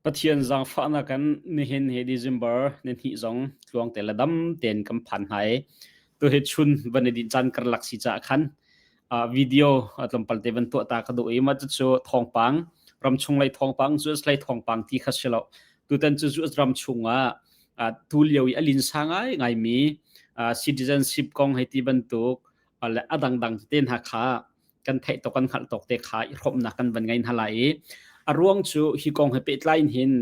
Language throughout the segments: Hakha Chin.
Pathian zaangfahnak in nihin hi December nihnih zong tluang te le dam tein kan phan hna i tuhi chun van i dinh caan karlak si caah khan video tlawmpal te van tuah ta ka duh i mah cucu thawngpang ramchung lei thawngpang US lei thawngpang ti kha si lo tutan cu US ram chungah tu lio i a linsa ngai ngaimi citizenship kong hei ti bantuk le a dangdang te hna kha kan theih tok kan hngalh tok te kha i hrawmnak kan van ngei hna lai i a ruang cu hi kong he pehtlai in hin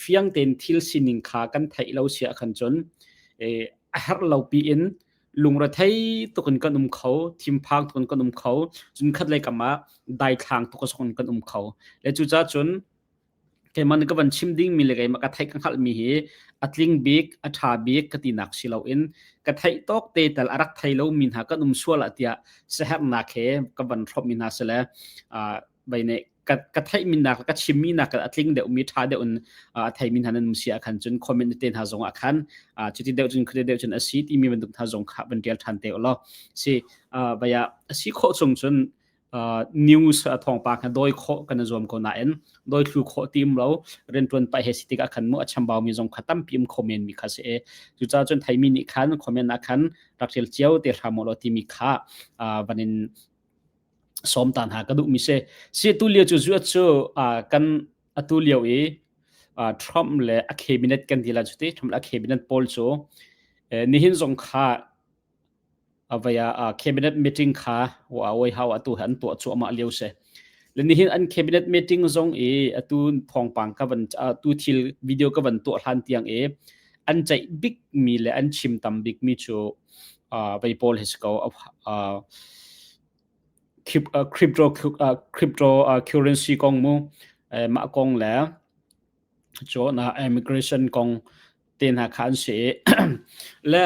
fiang tein thil sining kha kan theih lo sia khan cun a herh lo pi in lungrethei tuk in kan um kho thimphang tuk in kan um kho cun khat lei kam ah daithlang tuk in kan um kho le cucaah cun Keimah nih ka van chim dingmi le keimah ka theih ka hngalhmi hi a tling bik, a ṭha bik ka tinak si loin ka theih tawk te tal a rak thei lomi hna kan um sual ah tiah siaherhnak he ka van hrawmhmi hna si le vei nih ka, ka theihmi nak ka chimmi nak a tling deuhmi ṭha deuh in a theimi hna nan um si ah khan cun comment te hna zong ah khan cuti deuh cun khuti deuh cun a si timi bantuk hna zong kha van ṭial ṭhan te u law si vei ah a si khawh chung cun news thawngpang kha dawi khawh kan i zuam ko nain dawi thlu khawh tim lo riantuan pai he si tikah khan mu a chambau mi zong kha tampi um kho men mi kha si e cucaah cun theimi nih khan comment ah khan rak rel cio te hram lo timi kha van in som tan ha ka duh mi se si tu lio cu zuat cu kan atu lio i Trump le a cabinet kan ti la cu ti Trump le a cabinet pawl cu nihin zong kha Avei ah cabinet meeting kha White House atu hi an tuah cuahmah lio si. Le nihin an cabinet meeting zong i atu thawngpang ka van tu thil video ka van tuah hlan tiang i an ceih bikmi le an chim tam bikmi cu vei pawl hi si ko crypto crypto currency kong mu mah kong le cun immigration kong te hna kha an si le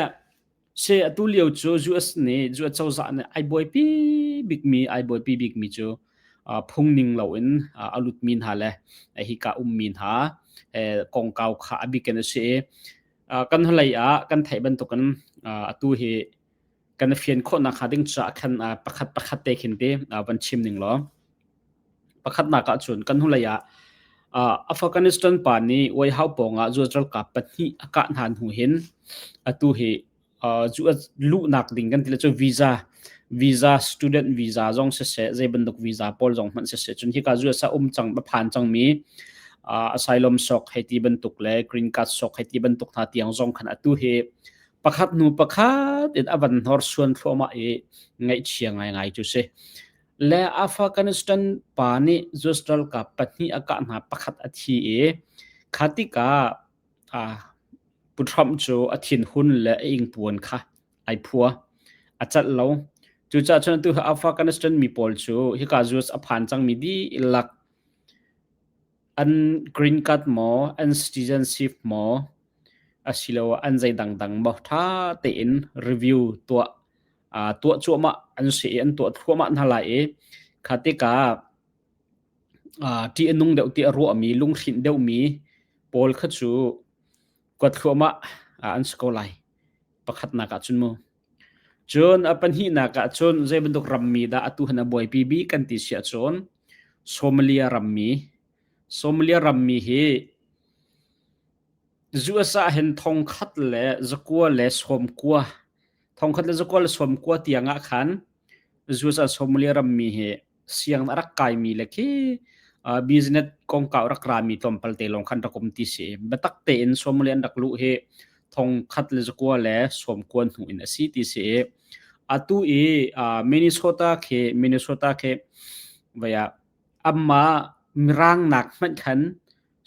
Se atu lio cu US nih US cozah nih ai buaipi bikmi ai buaipi bikmi cu phungning loin a lutmi hna le hika ummi hna kongkau kha a bik in a si i kan hnulei ah kan theih bantukin atu hi kan i fian khawhnak hnga ding caah khan pakhat pakhat te khin te van chim ning law pakhatnak ah cun kan hnulei ah Afghanistan pa nih White House pawngah US ralkap pahnih a kah hna hnu hin atu hi US luhnak ding kan ti le cu visa visa student visa zong siseh zei bantuk visa pawl zong hmanh siseh cun hika US ah um cang a phan cangmi asylum sok hei ti bantuk le green card sok hei ti bantuk hna tiang zong khan atu hi pakhat hnu pakhat in a van hnorsuan thluahmah i ngaihchia ngaingai cu si. Le Afghanistan pa nih US ralkap pahnih a kah hna pakhat a thi i kha tikah Pu Trump cu a thinhun le a ingpuan kha ai phua. A calh lo. Cucaah cun atu hi Afghanistan mi pawl cu hika US a phan cangmi dihlak an green card maw, an citizenship maw, asiloah an zei dangdang maw ṭha tein review tuah tuah cuahmah an si i an tuah thluahmah hna lai i kha tikah ṭih a nung deuh ti a ruahmi lunghrinh deuhmi pawl kha cu kuat thluahmah an si ko lai pakhatnak ah cun mu cun a pahnihnak ah cun zei bantuk rammi dah atu han a buaipi bik kan ti si ahcun Somalia rammi Somalia rammi hi US ah hin 1990 1990 tiang ah khan US ah Somalia rammi hi siang a rak kaimi le khi business kongkau rak rami tlawmpal te lawng khan rak um ti si. Biatak tein Somalia an rak luh hi 1990 hnu in a si ti si. Atu i Minnesota khi Minnesota khi vaya amma mirang nak hmanh khan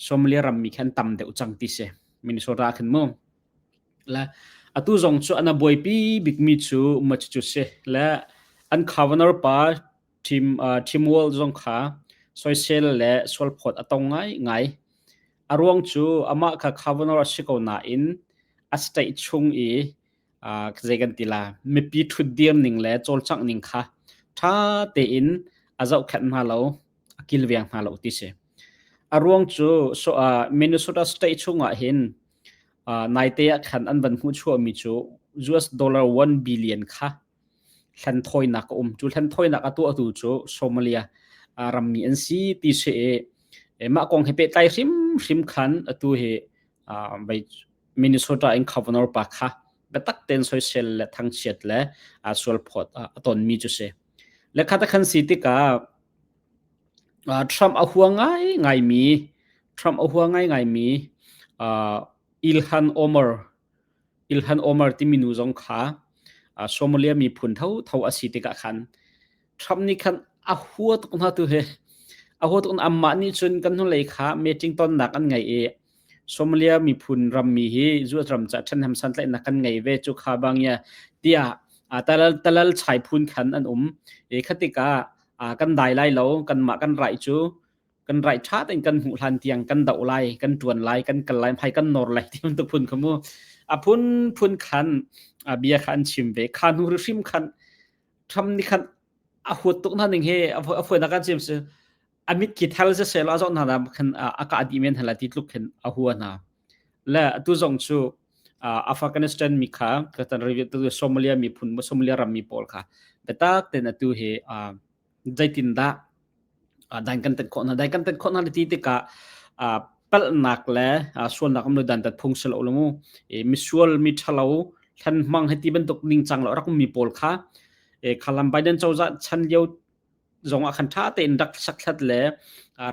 Somalia rammi khan tam deuh cang ti si. Minnesota khan mu. Le atu zong cu an buaipi bikmi cu ma cu si. Le an governor pa Tim Tim Walz zong kha soisel le sualphawt a tong ngai ngai. A ruang cu amah kha governor a si ko nain a state chung i zei kan ti la mipi ṭhutdir ning le cawlcangh ning kha ṭha tein a zohkhenh hna lo a kilveng hna lo ti si. A ruang cu so, Minnesota state chungah hin naite ah khan an van hmuhchuahmi cu US dollar 1 billion kha hlenthawinak a um. Cu hlenthawinak a tuahtu cu Somalia rammi an si ti si i. Mah kong he pehtlai hrimhrim khan atu hi Minnesota in governor pa kha biatak tein soisel le thangchiat le sualphawt a tonmi cu si. Le khat khan si tikah Trump a hua ngaingaimi Trump a hua ngaingaimi Ilhan Omar Ilhan Omar timi nu zong kha Somalia miphun thotho a si tikah khan Trump nih khan a hua tuk hna tu hi. A hua tuk amah nih cun kan hnulei kha meeting tonnak an ngei i Somalia miphun rammi hi US ram ca ṭhenham santlaihnak kan ngei ve cu kha bang ya tiah talal talal chai phun khan an um. I khatikah kan dai lai lo kanmah kan rai cu kan rai ṭha tein kan hmuh hlan tiang kan doh lai kan ṭuan lai kan kal lai hmai kan nor lai ti bantuk phun kha mu a phun phun khan bia kha an chim ve kha hnu hrim khan Trump nih khan a huat tuk hna ning he a fuainak kan chim si a mit khi thal se sel a zoh hna na khan a ka dih men hala ti tluk khin a hua hna le atu zong cu Afghanistan mi kha katan tu Somalia miphun Somalia ram mi pawl kha biatak ten atu hi zeitindah dan kan tet khawh hna dai kan tet khawh hna ti tikah palhnak le sualnak um lo dan tat phung si lo mu misual mi ṭhalo thlan hmang heti bantuk ningcang lo rak ummi pawl kha khalam Biden cozah chan lio zong ah khan ṭha tein rak sakthlat le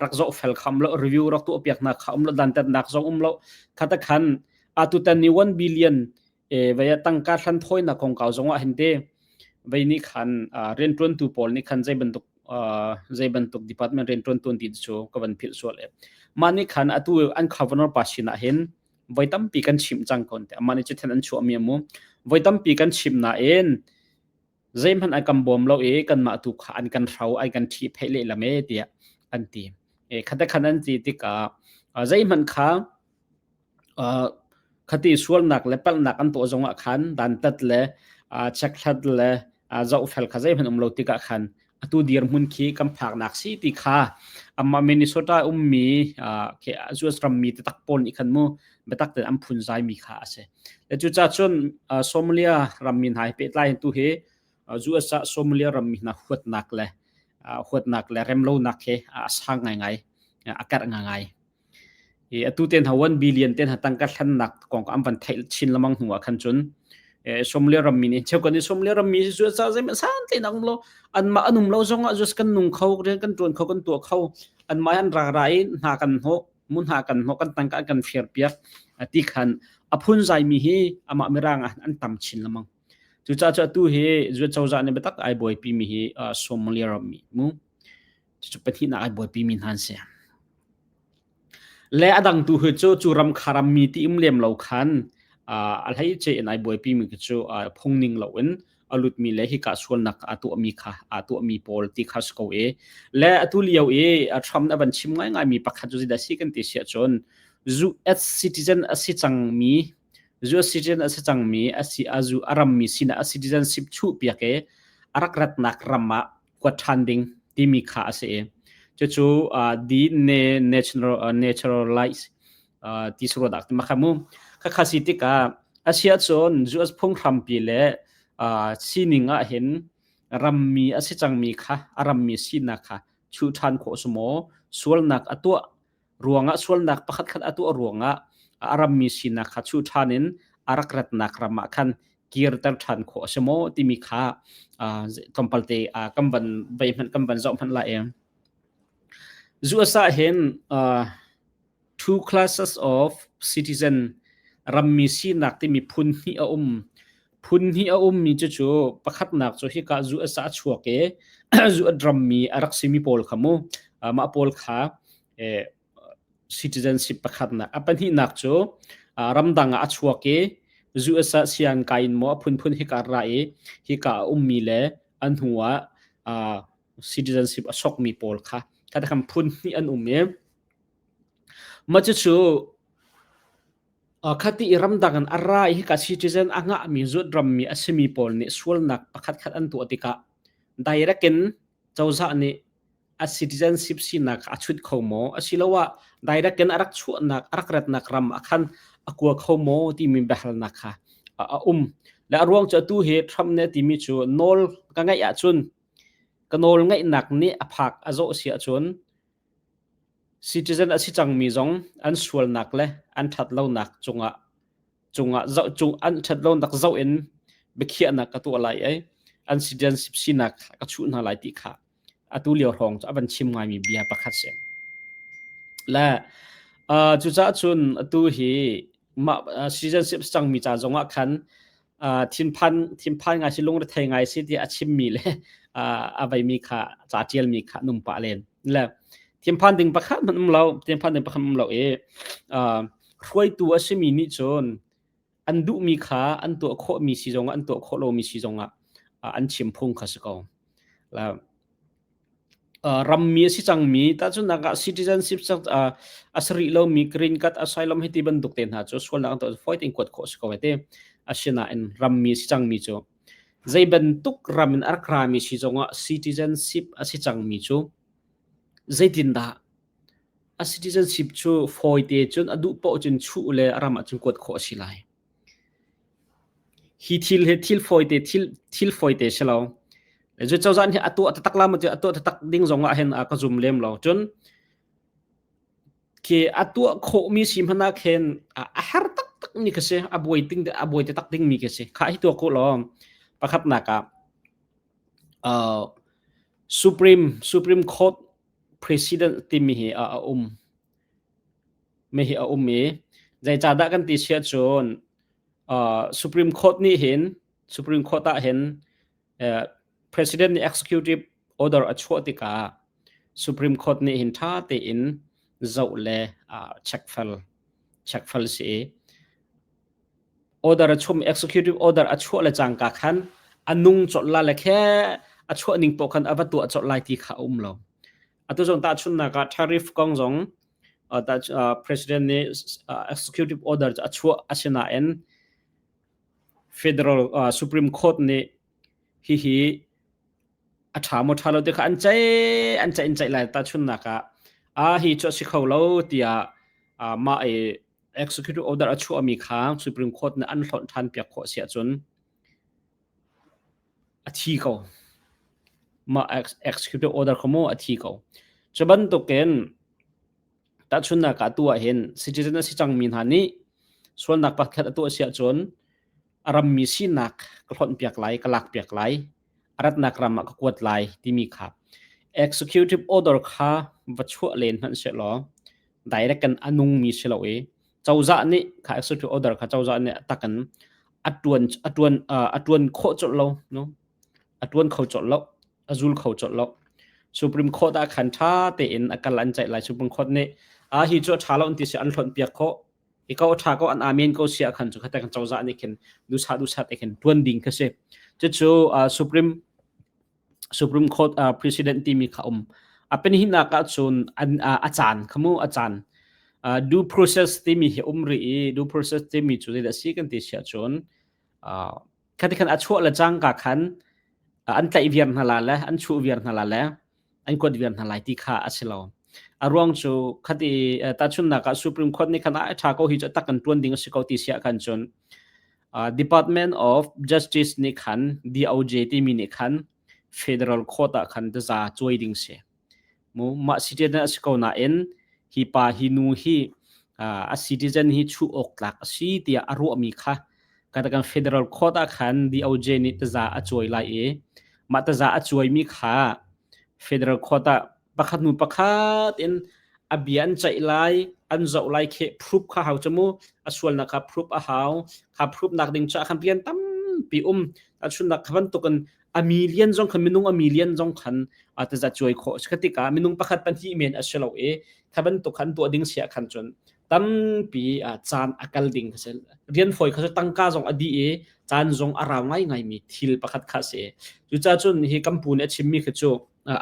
rak zoh fel kham lo review rak tuah piak hna kha um lo dan tatnak zong um lo khata khan atutan ni 1 billion E vei ah tangka hlan thawinak kongkau zongah hin te vei nih khan rianṭuantu pawl nih khan zei bantuk zei bantuk department rianṭuantu an ti cu ka van philh sual e. Mah nih khan atu an governor pa sinah hin voi tampi kan chimh cang ko te. Amah nih cu then an chuahmi a mu. Voi tampi kan chimh nain zeihmanh an kan bawm lo i kanmah tu kha an kan hro an kan ṭhihpheih lehlam e tiah an ti. E khate khan an ti tikah zeihmanh kha Khati sualnak le palhnak an tuah zongah khan dantat le chekhlat le zohfel kha zeihmanh um lo tikah khan atu dirhmun khi kan phaknak si ti kha amah Minnesota ummi US rammi taktak pawl nih khan mu biatak tein an phunzai mi kha a si. Le cucaah cun Somalia rammi hna he pehtlai tu hi US ah Somalia rammi hna huatnak le huatnak le remlonak he a sang ngaingai a karh ngaingai. I atu te hna 1 billion te hna tangka hlannak kong an van theih chin lamang hnu ah khan cun Somalia rammi nih cheu kan i Somalia rammi cu ca zeihmanh san te nak um lo anmah an um lo zong ah just kan nung kho rian kan tuan kho kan tuah kho anmah an ra ra i hna kan hnawh mu hna kan hnawh kan tangka an kan fir piak ti khan a phun zai mi hi amah mirang ah an tam chin lamang cucaah cu atu hi zuat cozah nih biatak ai buaipi mi hi Somalia rammi mu cucu pahnihnak ai buaipi mi hna an si. Le a dang tu hi cu cu ram kha rammi ti um lem lo khan a hleice in ai buaipi mi cu phung ning lo in a lutmi le hika sualnak a tuahmi kha a tuahmi pawl ti kha si ko i le atu lio i Trump a van chim ngaingai mi pakhat cu zeidah si kan ti siah cun US citizen a si cangmi US citizen a si cangmi a si a zu a rammi sinah a citizenship chuh piak i a rak ratnak ram ah kuat ṭhan ding timi kha a si i cucu the natural naturalize ti si rua dah ti makha mu khakha si tikah a si ahcun US phunghrampi le sining ah hin rammi a si cangmi kha a rammi sinak kha chuh ṭhan khawh si maw sualnak a tuah ruangah sualnak pakhat khat a tuah ruangah a rammi sinak kha chuh ṭhan in a rak ratnak ram ah khan kirter ṭhan khawh a si maw timi kha tlawmpal te kan van vei hmanh kan van zoh hmanh lai i US ah hin two classes of citizen rammi sinak timi phun hnih a um phun hnih a ummi cucu pakhatnak cu hika US ah a chuak i US rammi a rak simi pawl kha mu mah pawl kha citizenship pakhatnak a pahnihnak cu ramdang ah a chuak i US ah siangkai in maw a phunphun hika ra i hika a ummi le a hnu ah citizenship a sokmi pawl kha kha phun hnih an um i mah cucu Khati i ramdang in a ra i hika citizen a ngahmi zuat rammi a simi pawl nih sualnak pakhatkhat an tuah tikah direct in cozah nih a citizenship sinak kha a chut kho maw asiloah direct in a rak chuahnak a rak ratnak ram ah khan a kua kho maw timi biahalnak kha a um. Le a ruang cu atu hi Trump nih a timi cu nawl ka ngeih ahcun ka nawl ngeihnak nih a phak a zawh si ahcun. Citizen a si cangmi zong an sualnak le an ṭhatlonak cungah cungah zoh cung an ṭhatlonak zoh in biakhiahnak ka tuah lai i an citizenship sinak ka chuh hna lai ti kha atu lio hrawng cu a van chim ngaimi bia pakhat si. Le uh, cucaah cun atu hi mah citizenship cangmi ca zongah khan thinphan thinphan ngai si lungrethei ngai si tiah a chimmi le a veimi kha ca ṭialmi kha num pah len. Le thinphan ding pakhat hmanh um lo, thinphan ding pakhat um lo i hruaitu a simi nih cun an duhmi kha an tuah khawhmi si zongah an tuah khawh lomi si zongah an chim phung kha si ko. La rammi a si cangmi tahchunhnak ah citizenship a si rih lomi green card asylum hiti bantuk te hna cu sualnak an tuah fawi tein kuat khawh a si ko te. Asinain rammi a si cangmi cu zei bantuk ram in a rak rami si zongah citizenship a si cangmi cu zeitindah a citizenship cu fawite cun a duh paoh cun chuh le a ram ah cun kuat khawh a si lai. Hi thil hi thil fawite thil thil fawite si lo. Cu cozah nih a tuah taktak la maw a tuah taktak ding zong ah hin a ka zum lem lo. Cun khi a tuah khawhmi si hmanh ah khin a har taktak mi ka si. A buai ting a buai taktak ding mi ka si. Kha hi tuah ko law pakhatnak ah uh, Supreme Supreme Court President timi hi a um. Mi hi a um i zeicahdah kan ti siah cun uh, Supreme Court nih hin Supreme Court ah hin uh, President nih executive order a chuah tikah Supreme Court nih hin ṭha tein zoh le uh, check fel check fel si i order a chum executive order a chuah le cangka khan a nung colh la le khe a chuah ning poh khan a va tuah colh lai ti kha a um lo. Atu zong tahchunhnak ah tariff kong zong president nih executive order cu a chuah asinain federal Supreme Court nih hihi a ṭha maw ṭha lo ti kha an ceih an ceih in ceih lai tahchunhnak ah ah hi cu a si kho lo tiah mah i executive order a chuahmi kha Supreme Court nih an hlonh ṭhan piak khawh si ahcun a thi ko. Mah executive order kha mu a thi ko. Cu bantukin tahchunhnak ah tu ah hin citizen a si cangmi hna nih sualnak pakhat a tuah si ahcun a rammi sinak ka hlonh piak lai, ka lak piak lai, a ratnak ram ah ka kuat lai timi kha executive order kha va chuah len hmanh sehlaw direct kan a nungmi si lo i cozah nih kha executive order kha cozah nih a takin a tuan a tuan a tuan khawh colh lo no a tuan kho colh lo a zul kho colh lo Supreme Court ah khan tha tein a kal an ceih lai Supreme Court nih a hi cu a tha lo an ti si an hlonh piak khawh hi ko a tha ko an amen ko sia khan cu khata kan cozah nih khin dusa dusa te khin tuan ding kha si cucu Supreme Supreme Court President timi kha um a penhinak ah cun an a caan khamu a caan due process timi hi um ri i due process timi cu zeidah si kan ti sia cun khati khan a chuah le cangka khan an tlaih viar hna la le an chuh viar hna la le an kuat viar hna lai ti kha a si lo a ruang cu khati tahchunnak ah Supreme Court nih khan a ṭha ko hi cu tak kan ṭuan ding a si ko ti sia khan cun Department of Justice nih khan DOJ timi nih khan Federal Court ah khan taza cuai ding si. Mu mah citizen a si ko nain hi pa hi nu hi a citizen hi chuh awk tlak a si tiah a ruahmi kha kan Federal Court ah khan DOJ nih taza a cuai lai i mah taza a cuaimi kha Federal Court ah pakhat hnu pakhat in a bia an ceih lai an zoh lai khi proof kha hau cu mu a sualnak kha proof a hau kha proof nak ding cha khan pian tampi um achunnak kha bantukin a million zong khan minung a million zong khan a taza cuai khawh kha tikah minung pakhat pahnih men a si lo i kha bantuk khan tuah ding sia khan cun tampi caan a kal ding kha si rian fawi kha tangka zong a dih i caan zong a rau ngai ngai mi thil pakhat kha si cucaah cun hi kampu nih a chimmi kha cu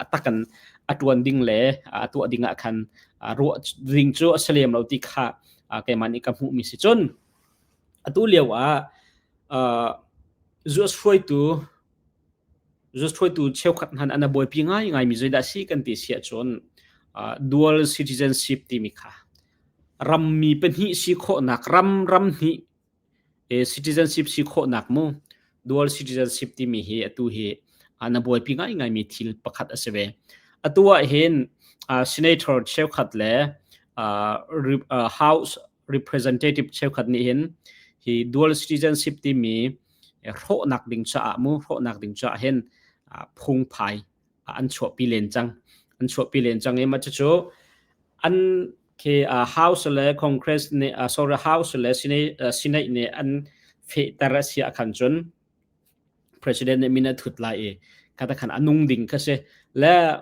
a takan a tuan ding le a tuah ding ah khan ruah ding cu a si lem lo ti kha keimah nih ka hmuh mi si cun atu lio ah US hruaitu US hruaitu cheukhat hna an buaipi ngai ngai mi zeidah si kan ti si ahcun dual citizenship timi kha rammi pahnih si khawhnak ram ram hnih citizenship si khawhnak mu dual citizenship timi hi atu hi na buaipi ngaingaimi thil pakhat a si ve. Atu ah hin Senator cheukhat le House Representative cheukhat nih hin hi dual citizenship timi hrawhnak ding caah mu hrawhnak ding caah hin phungphai an chuahpi len cang. An chuahpi len cang i mah cucu an khi House le Congress nih sorry House le Senate nih an fehter a si ahkhan cun President nih min a thut lai i kha khan a nung ding kha si. Le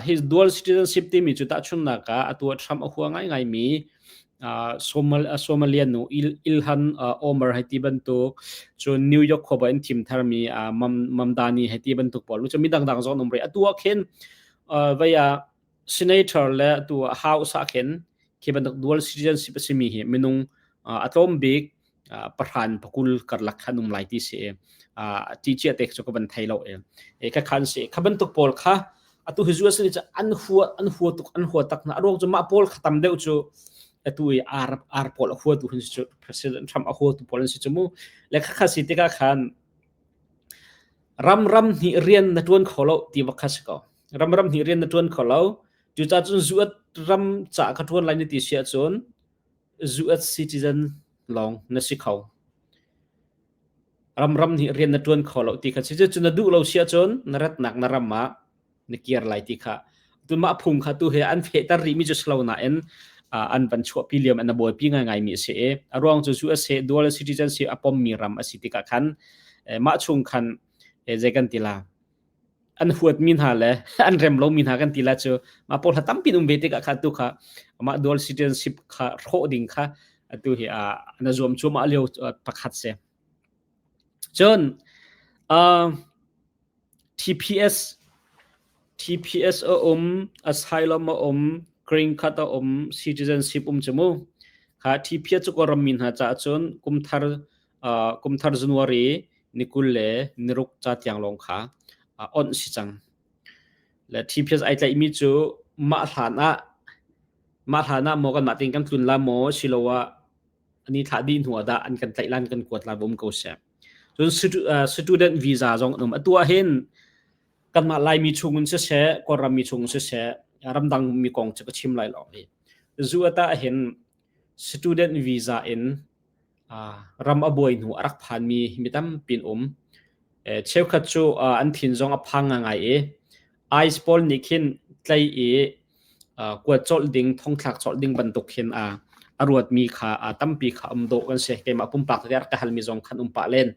his dual citizenship timi cu tahchunhnak ah atu ah Trump a hua ngaingaimi Somalian nu Ilhan Omar hei ti bantuk cun New York khuaba in thim tharmi Mamdani hei ti bantuk pawl cu midang dang zong an um rih. Atu ah khin vei ah senator le atu ah House ah khin khi bantuk dual citizenship a simi hi minung a tlawm bik pahran pakul karlak khan um lai ti si ti chia te cu ka van thei lo e ka khan si kha bantuk pawl kha atu hi US ni an hua an hua tuk an hua tak na ruang cu mah pawl kha tam deuh cu atu i ar ar pawl a hua tu hin cu President Trump a hua tu pawl an si chu mu le kha kha si tikah khan ram ram hnih rian na tuan kho lo ti bak kha si ko ram ram hnih rian na tuan kho lo cucaah cun zuat ram ca ka tuan lai ni ti si ahcun US citizen lawng na si kho. Ram ram nih rian na ṭuan kho lo ti kha si cu na duh lo si ahcun na ratnak na ram ah na kir lai ti kha tu mah phung kha tu he an fehter rihmi cu si lo nain an van chuahpi liam an buaipi ngaingaimi a si i a ruang cu USA dual citizenship a pommi ram a si tikah khan mah chung khan zei kan ti la an huatmi hna le an rem lomi hna kan ti la cu mah pawl kha tampi um ve tikah kha tu kha mah dual citizenship kha hrawh ding kha atu hi na zuam cuahmah lio pakhat si. Cun TPS TPS a um, asylum a um, green card a um, citizenship um cu mu. Kha TPS cu Kawlram mi hna caah cun kumthar kumthar January ni 20 le ni ruk ca tiang lawng kha onh si cang. Le TPS ai tlaihmi cu mah hlan ah mah hlan ah maw kanmah tein kan tlun la maw siloah ani thlah dih hnu ah dah an kan tlaih lan kan kuat la um ko seh. Cun student visa zong an um. Atu ah hin kanmah Laimi chung in siseh, Kawlram mi chung in siseh, ramdang mi kong cu ka chim lai lo. Zu ata hin student visa in ram a buai hnu a rak phanmi mi tampi an um. Cheukhat cu an thin zong a phang ngaingai i ICE pawl nih khin tlai i kuat colh ding, thongthlak colh ding bantuk khin a ruatmi kha tampi kha um dawh kan si. Keimah pumpak te rak ka halmi zong khan um pah len.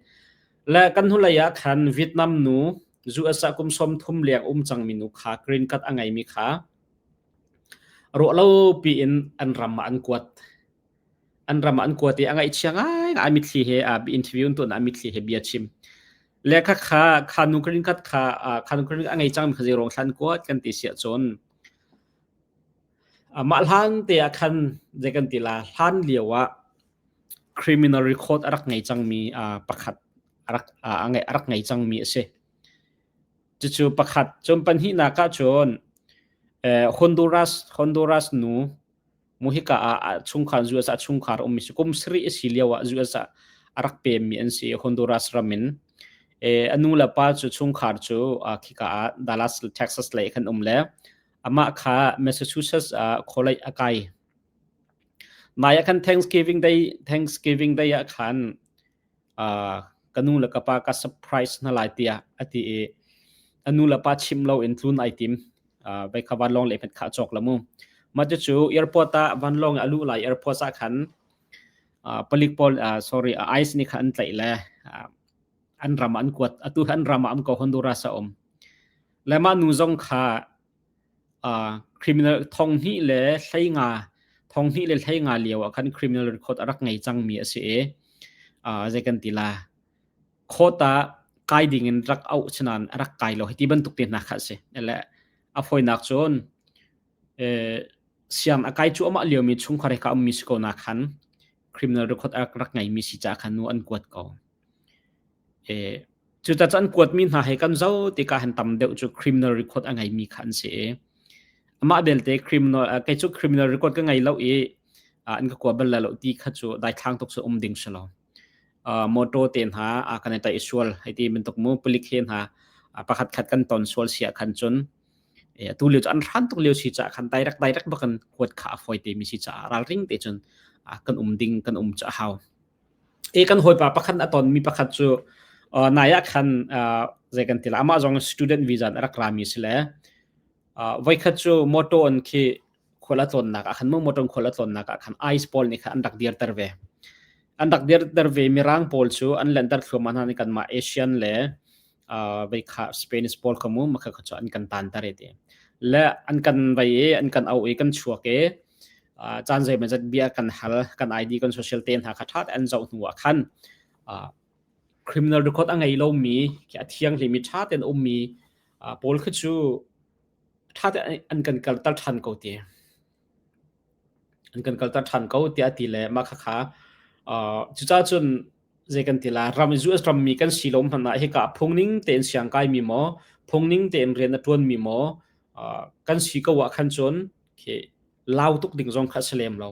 Le kan hnulei ah khan Vietnam nu US ah kum 30 leng um cangmi nu kha green card a ngeimi kha ruah lo piin an ram ah an kuat. An ram ah an kuat i a ngaihchia ngaingai a mitthli he interview an tuahnak a mitthli he bia chim. Le kha kha kha nu green card kha kha nu green a ngei cangmi kha zei ruang thla an kuat kan ti si ahcun mah hlan te ah khan zei kan ti la hlan lio ah criminal record a rak ngei cangmi pakhat a rak a rak ngei cangmi a si. Cucu pakhat cun pahnihnak ah cun Honduras Honduras nu Muhika ah chungkhar US ah chungkhar ummi si kum sarih a si lio ah US ah a rak pemmi an si Honduras ram in. A nu le pa cu chungkhar cu khika ah Dallas, Texas lei khan um le amah kha Massachusetts ah college a kai. Nai ah khan Thanksgiving Day Thanksgiving Day ah khan ka nu le ka pa ka surprise hna lai tiah a ti i a nu le pa chim lo in tlun ai tim. Vai kha vanlawng le hmet kha cawk la mu. Mah cu airport ah vanlawng a luh lai airport ah khan palik pawl sorry ICE nih kha an tlaih le an ram an kuat atu an ram ah am ko Honduras a um. Le mah nu zong kha criminal 2015 2015 lio ah khan criminal record a rak ngei cangmi a si i zei kan ti la court ah kai ding in rak auh chanan a rak kai lo hi ti bantuk te hna kha a si le a fawinak cun siang a kai cu amah liomi chungkhar he ka ummi si ko na khan criminal record a rak ngeimi si ca khan nu an kuat ko. Cucaah an kuatmi hna he kan zoh tikah hin tam deuh cu criminal record a ngeimi kha an si i amah belte criminal kei cu criminal record ka ngei lo i an ka kua bal lai lo ti kha cu daithlang tuk cu um ding si lo. Motor te hna kan i taih sual hei ti bantuk mu palik he hna pakhat khat kan ton sual si ah khan cun. Atu lio cu an hran tuk lio si caah khan direct direct bak in kuat kha a fawi te mi si caah ralring te cun kan um ding kan um cu a hau. E kan hawipa pakhat a ton mi pakhat cu nai ah khan zei kan ti la amah zong student visa in a rak rami si le voikhat cu motor an khi khual a tlawnnak ah khan mu motor khual a tlawnnak ah khan ice pawl nih khan an rak dirter ve. An rak dirter ve mirang pawl cu an lenter thluahmah hna nih kanmah Asian le vei kha Spanish pawl kha mu makha kha cu an kan tan tar ti. Le an kan vei i an kan au i kan chuak i caan zeimawzat bia kan hal kan ID kan social te hna kha ṭha an zoh hnu ah khan criminal record a ngei lomi khi a thianghlimi ṭha tein ummi pawl kha cu ṭha tein an kan kalter ṭhan ko ti. An kan kalter ṭhan ko tiah a ti le mah khakha cucaah cun zei kan ti la ram US rammi kan si lo hmanh ah hika phungning tein siangkai mi maw phungning tein rian a ṭuanmi maw kan si ko ah khan cun khi lau tuk ding zong kha a si lem lo.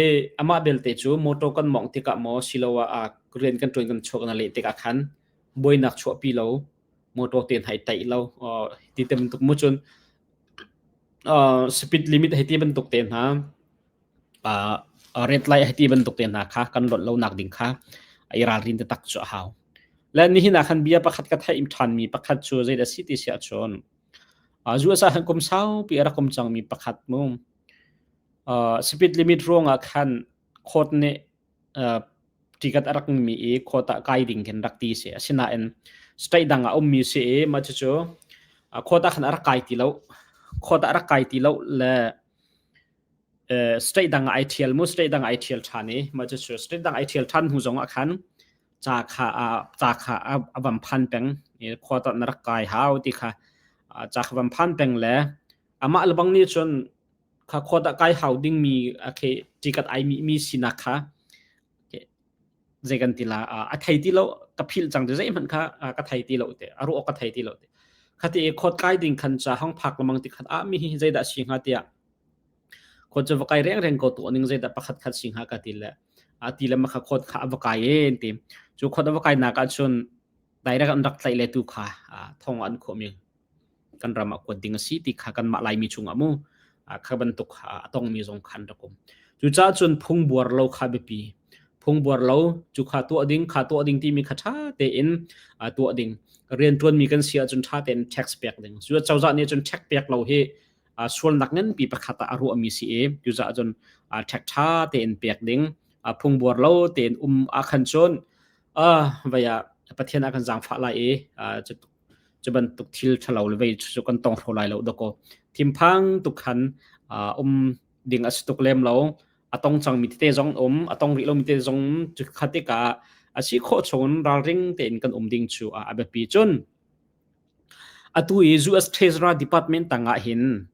E amah belte cu motor kan mawngh tikah maw siloah rian kan ṭuan kan chuak na leh tikah khan buainak chuahpi lo motor te hna i taih lo ti te bantuk mu cun speed limit hei ti bantuk te hna red light hei ti bantuk te hna kha kan lonh lo nak ding kha i ralrin taktak cu a hau. Le nihin ah khan bia pakhat ka theih ṭhan mi pakhat cu zeidah si ti si ahcun US ah khan kum saupi a rak um cangmi pakhat mu speed limit ruangah khan court nih ticket a rak mi i court ah kai ding khin rak ti si. Asinain state dang ah ummi si i mah cucu court ah khan a rak kai ti lo. Court ah a rak kai ti lo le state dang ah ai ṭhial mu state dang ah ai ṭhial ṭhan i mah cucu state dang ai ṭhial ṭhan hnu zong ah khan ca kha ca kha a van phan peng i court ah na rak kai hau ti kha ca kha van phan peng le amah lebang nih cun kha court ah kai hau dingmi khi ticket ai mi mi sinak kha zei kan ti la a thei ti lo ka philh cang ti zeihmanh kha ka thei ti lo te a ruah ka thei ti lo te khati court kai ding khan cha hong phak lamang ti khat a mi hi zeidah si hnga tiah court chu va kai reng reng ko tu ning zeidah pakhat khat si hnga ka ti le a ti le makha court kha a va kai en ti chu court a va kai nak ah chun direct an rak tlaih le tu kha thong an khawh mi kan ram ah kuat ding a si ti kha kanmah Laimi chungah mu kha bantuk a tongmi zong khan rak um. Cucaah cun phung buar lo kha biapi. Phung buar lo cu kha tuah ding kha tuah ding timi kha ṭha tein tuah ding. Rianṭuanmi kan si ahcun ṭha tein tax pek ding. Cu cozah nih cun tax pek lo hi sualnak nganpi pakhat ah a ruahmi si i cucaah cun tax ṭha tein pek ding. Phung buar lo tein um ahkhan cun vei ah Pathian a kan zaangfah lai i cu bantuk thil ṭhalo le vei cu kan tong hraw lai lo dakaw. Thinphang tuk khan um ding a si tuk lem lo. A tong cangmi tete zong um, a tong rih lomi tete zong cu kha tikah a si khawh chungin ralring tein kan um ding cu a biapi. Cun atu i US Treasury Department tangah hin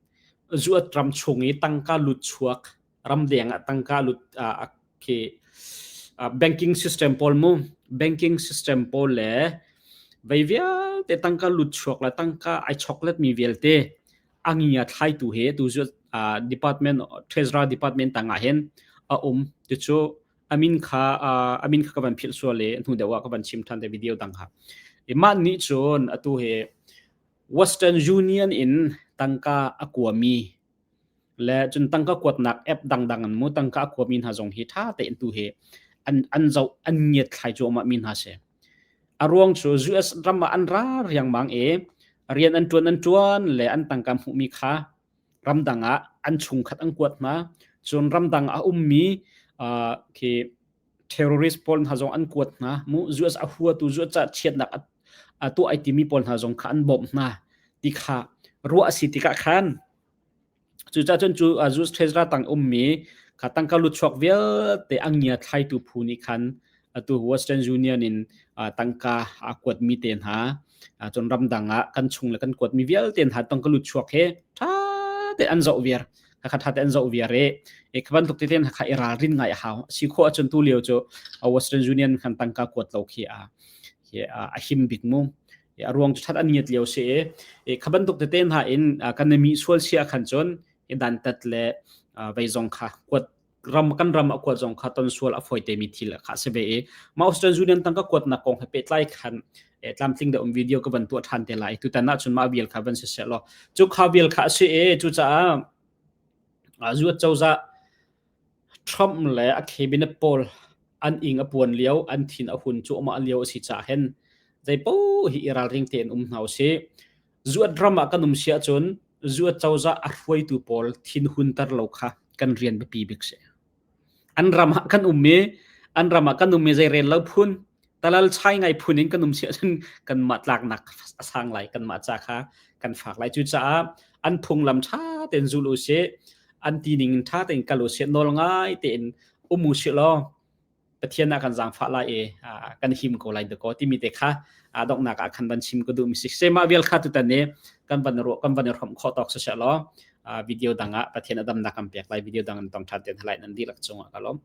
US ram chung i tangka lut chuak ramdeng ah tangka lut khi banking system pawl mu banking system pawl le vei vialte tangka lut chuak le tangka ai choklet mi vialte angia thlaitu he tu zu department treasury department tangah hin a um tu cu amin kha amin kha ka van philh sual le hnu deuh ah ka van chim than te video dang kha mah nih cun atu he Western Union in tangka a kuami Le cun tangka kuatnak app dangdang an mu tangka a kuami hna zong hi ṭha tein tu hi an an zoh an ngiat thlai cuahmah mi hna si. A ruang cu US ram ah an ra riangmang i rian an ṭuan an ṭuan le an tangka hmuhmi kha ramdang ah an chungkhat an kuat hna. Cun ramdang ah a ummi uh, khi terrorist pawl hna zong an kuat hna. Mu US a huatu US ca chiatnak a, a tuah ai timi pawl hna zong kha an bawmh hna ti kha ruah a si tikah khan Cucaah cun cu Zeus Treasurer tang ummi kha tangka lutchuak vialte a ngia thlaitu phu nih khan atu Western Union in tangka a kuatmi te hna cun ramdang ah kan chung le kan kuatmi vialte hna tangka lutchuak he ṭha tein an zoh viar kha ṭha tein an zoh viar i kha bantuk tete kha i ralrin ngai a hau si khawh ahcun tu lio cu Western Union khan tangka kuat lo khi a a him bik mu a ruang cu that an ngiat lio si i kha bantuk tete hna in kan i mi sual sia khan cun i dantat le vei zong kha kuat ram kan ram a kuat zong kha ton sual a foi te mi thil kha se ve i ma Australian Union tangka kuatnak kong he pehtlai khan Tlamtling deuh um video ka van tuah ṭhan te lai. Tutan ahcun mah vial kha van si seh law cu kha vial kha a si i cucaah zuat cozah Trump le a cabinet pawl an ing a puan lio, an thin a hun cuahmah lio a si caah hin zeipaoh hi i ralring tein um hna usih. Zuat ram ah kan um si ahcun zuat cozah a hruaitu pawl thinhunter lo kha kan rian biapi bik si. An ram ah kan um i an ram ah kan um i zeirel lo phun, talal chai ngai phun in kan um si ahcun kanmah tlaknak a sang lai, kanmah ca kha kan fak lai. Cucaah an phunglam ṭha tein zul u sih, an tining in ṭha tein kal u sih, nawl ngai tein um u sih law Pathian ah kan zaangfah lai i kan him ko lai dakaw timi te kha donghnak ah khan van chim ka duhmi si. Mah vial kha tutan ni kan van ruah kan van i hrawmh khawh tawk siseh law video dang ah Pathian a damnak kan pek lai video dang in tong ṭhan te hna lai nan dihlak cungah ka lawm.